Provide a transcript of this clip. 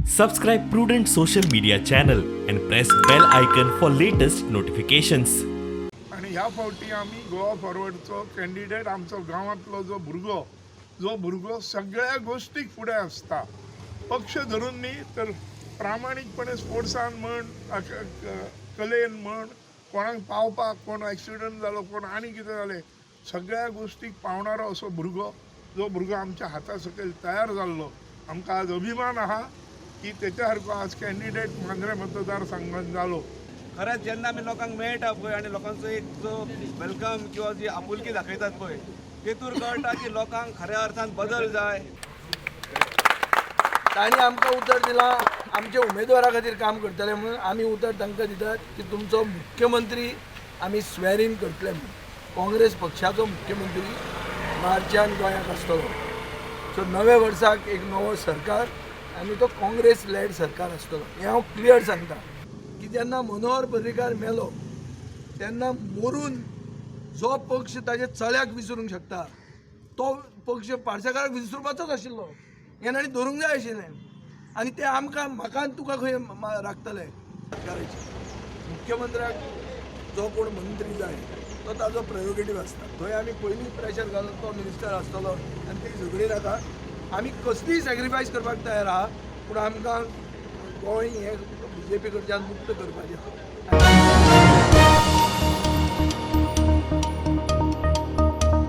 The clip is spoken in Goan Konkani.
Subscribe Prudent social media channel and press bell icon for latest notifications. आनी ह्या फावटी आमी गोवा फॉरवर्डचो कॅन्डिडेट आमचो गांवांतलो जो भुरगो, जो भुरगो सगळ्या गोश्टीक फुडें आसता, पक्ष धरून न्ही तर प्रामाणीकपणे स्पोर्ट्सान म्हण, कलेन म्हण, कोणाक पावपाक, कोण एक्सिडंट जालो, कोण आनी कितें जालें, सगळ्या गोश्टीक पावणारो असो भुरगो, जो भुरगो आमच्या हाता सकयल तयार जाल्लो. आमकां आज अभिमान आहा की तेच्या सारको आज कॅन्डिडेट मांद्रें मतदारसंघान जालो. खरेंच जेन्ना आमी लोकांक मेळटा पळय आनी लोकांचो एक जो welcome किंवा जी आपुलकी दाखयतात पळय, तेतूर कळटा की लोकांक खऱ्या अर्थान बदल जाय. तांणी आमकां उतर दिलां आमच्या उमेदवारा खातीर काम करतले म्हणून. आमी उतर तांकां दितात की तुमचो मुख्यमंत्री आमी स्वेर इन करतले म्हणून. काँग्रेस पक्षाचो मुख्यमंत्री मार्चान गोंयाक आसतलो. सो नव्या वर्साक एक नवो सरकार आनी तो काँग्रेस लेड सरकार आसतलो, हें हांव क्लियर सांगता. की जेन्ना मनोहर पर्रीकार मेलो तेन्ना मरून जो पक्ष ताच्या चल्याक विसरूंक शकता, तो पक्ष पार्सेकाराक विसरपाचोच आशिल्लो. हें तांणी धरूंक जाय आशिल्लें. आनी ते आमकां, म्हाका आनी तुका खंय राखतले करायचे. मुख्यमंत्र्याक जो कोण मंत्री जाय तो ताजो प्रेरोगेटीव आसता. थंय आमी पयलीं प्रेशर घालून तो मिनिस्टर आसतलो आनी ती झगडी नाका. आमी कसलीय सॅक्रिफायस करपाक तयार आहा, पूण आमकां गोंय हें बीजेपी कडच्यान मुक्त करपाचें आहा.